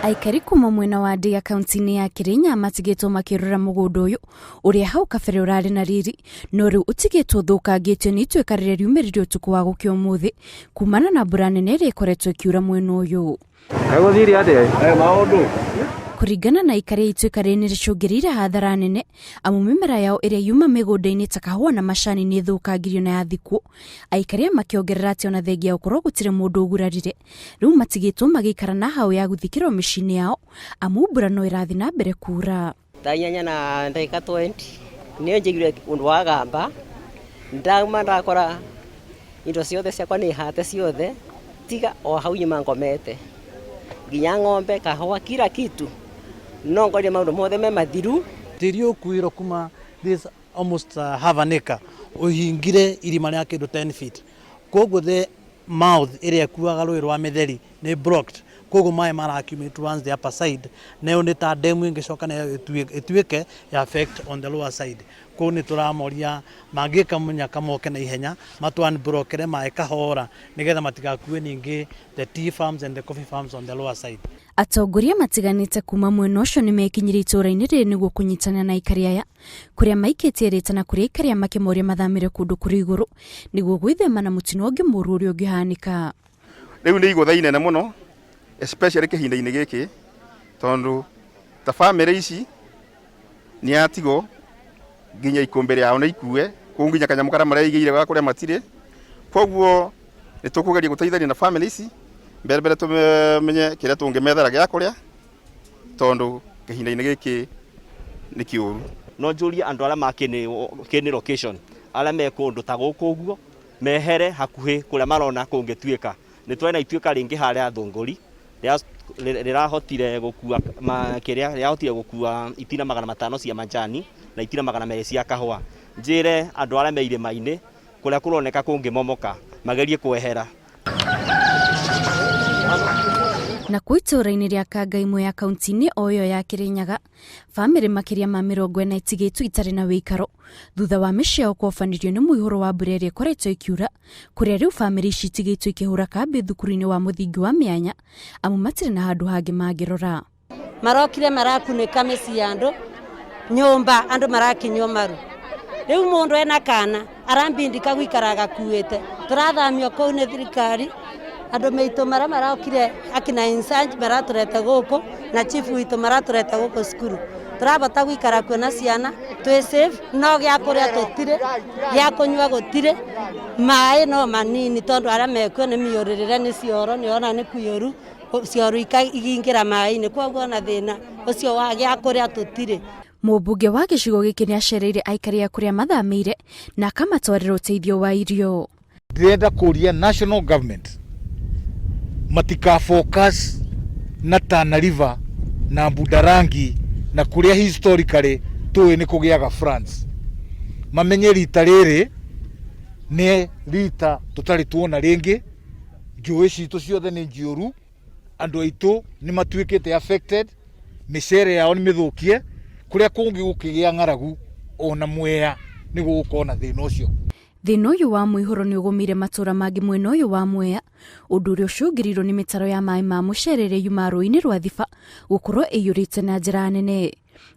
Aikari kuma mwena wa Ndia kaunti-inĩ ya Kĩrĩnya matigĩtwo makĩrora mũgũnda ũyũ ũrĩa hau kabere ũrarĩ na riri no rĩu ũtigĩtwo ũthũkangĩtio nĩ ituĩka rĩrĩa riumĩrire ũtukũ wa gũkĩa ũmũthĩ kumana na mbura nene ĩrĩa ĩkoretwo ĩkiura mwena ũyũ. Egũthiire atĩa? Maũndũ. Kũringana na aikari a ituĩka rĩrĩ nĩ rĩcũngĩrĩire hathara nene amu mĩmera yao ĩrĩa yuma mĩgũnda-inĩ ta kahũa na macani nĩ ĩthũkangirio na yathikwo. Aikari aya makĩongerera atĩ ona thengia ya gũkorwo gũtirĩ mũndũ ũgurarire, rĩu matigĩtwo magĩikara na hau ya gũthikĩrwo mĩciĩ-inĩ yao amu mbura no ĩrathiĩ na mbere kuura. Thaa inyanya na ndagĩka 20 nĩyo njiguire ũndũ wa gamba, ndauma ndakora indo ciothe ciakwa nĩ hate ciothe tiga o hau nyuma ngomete, nginya ng'ombe, kahũa, kila kitu no ngorire maũndũ mothe me mathiru. Tĩri ũkuirwo kuma this almost half an acre ũhingire irima rĩa kĩndũ 10 feet koguo the mouth ĩrĩa ĩkuaga rũĩ rwa mĩtheri nĩ blocked koguo maĩ mara accumulate towards the upper side nayo nĩ ta demu ĩngĩcoka nayo ĩtuĩke ya affect on the lower side koguo nĩ tũramoria mangĩka mũnyaka moke na ihenya matũ unblockere maĩ kahora nĩgetha matigakue ningĩ the tea farms and the coffee farms on the lower side. Atongoria matiganĩte kuma mwena ũcio nĩ mekinyirie itũũra-inĩ rĩrĩ nĩguo kũnyitanĩra na aikari aya kũrĩa maikĩtie rĩtana kũrĩ aikari aya makĩmoria mathamĩre kũndũ kũrĩ igũrũ nĩguo gwĩthema na mũtino ũngĩ mũũru ũrĩa ũngĩhanĩka. Rĩu nĩ igũtha inene mũno especially kĩhinda-inĩ gĩkĩ tondũ ta bamĩrĩ ici nĩ yatigwo nginya ikũmbĩ rĩao nĩ ikue kũu nginya kanyamũ karĩa mareigĩire ga kũrĩa matirĩ. Koguo nĩ tũkũgeria gũteithania na bamĩrĩ ici mbere mbere tũmenye kĩrĩa tũngĩmethera gĩa kũrĩa tondũ kĩhinda-inĩ gĩkĩ nĩ kĩũru. No njũrie andũ arĩa ma Kĩni location arĩa me kũndũ ta gũkũ ũguo mehere hakuhĩ kũrĩa marona kũngĩtuĩka. Nĩ tũrĩ na ituĩka rĩngĩ harĩa Thũngũri rĩrahotire gũkua kĩrĩa rĩrahotire gũkua itina 500 cia majani na itina 200 cia kahũa. Njĩre andũ arĩa me irĩma-inĩ kũrĩa kũroneka kũngĩmomoka magerie kwehera. Nakuo itũũra-inĩ rĩa Kangai Mwea kaunti-inĩ o ĩyo ya Kĩrĩnyaga, bamĩrĩ makĩria ma 40 itigĩtwo itarĩ na wĩikaro thutha wa mĩciĩ yao kũobanĩrio nĩ mũihũro wa mbura ĩrĩa ĩkoretwo ĩkiura, kũrĩa rĩu bamĩrĩ ici itigĩtwo ikĩhũra kambĩ thukuru-inĩ wa mũthingi wa Mĩanya amu matirĩ na handũ hangĩ mangĩrora. Marokire marakunĩka mĩciĩ ya andũ, nyũmba andũ marakinywo maru. Rĩu mũndũ ena kana arambindika gũikara agakuĩte. Tũrathamio kũu nĩ thirikari, andũ maitũ marĩa marokire akina Insanji maratũrete gũkũ na chief witũ maratũrete gũkũ cukuru. Tũrabota gũikara kuo na ciana twĩ safe no gĩa kũrĩa tũtirĩ, gĩa kũnyua gũtirĩ, maĩ no manini tondũ arĩa mekuo nĩ mĩũrĩrĩre nĩ cioro nĩ ũrona nĩ kũiyũru. Cioro ikingĩra maĩ-inĩ koguo ona thĩna ũcio wa gĩa kũrĩa tũtirĩ. Mũmbunge wa gĩcigo gĩkĩ nĩ acereire aikari a kũrĩa mathamĩire na akamatwarĩra ũteithio wa irio. Ndĩrenda kũria national government matika focus na Tana River na Budarangi na kũrĩa historically tũĩ nĩ kũgĩaga floods. Mamenye rita rĩrĩ nĩ rita tũtarĩ tuona rĩngĩ. Njũĩ citũ ciothe nĩ njiyũru, andũ aitũ nĩ matuĩkĩte affected, mĩcere yao nĩ mĩthũkie, kũrĩa kũngĩ gũkĩgĩa ng'aragu ona Mwea nĩ gũgũkorwo na thĩna ũcio. Thĩna ũyũ wa mũihũro nĩ ũgũmĩire matũra mangĩ mwena ũyũ wa Mwea, ũndũ ũrĩa ũcũngĩrĩirio nĩ mĩtaro ya maĩ ma mũcere ĩrĩa yumaga rũĩ-inĩ rwa Thiba gũkorwo ĩiyũrĩte na njĩra nene.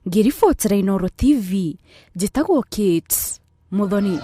Ngĩribotera Inooro TV, njĩtagwo Kate Muthoni.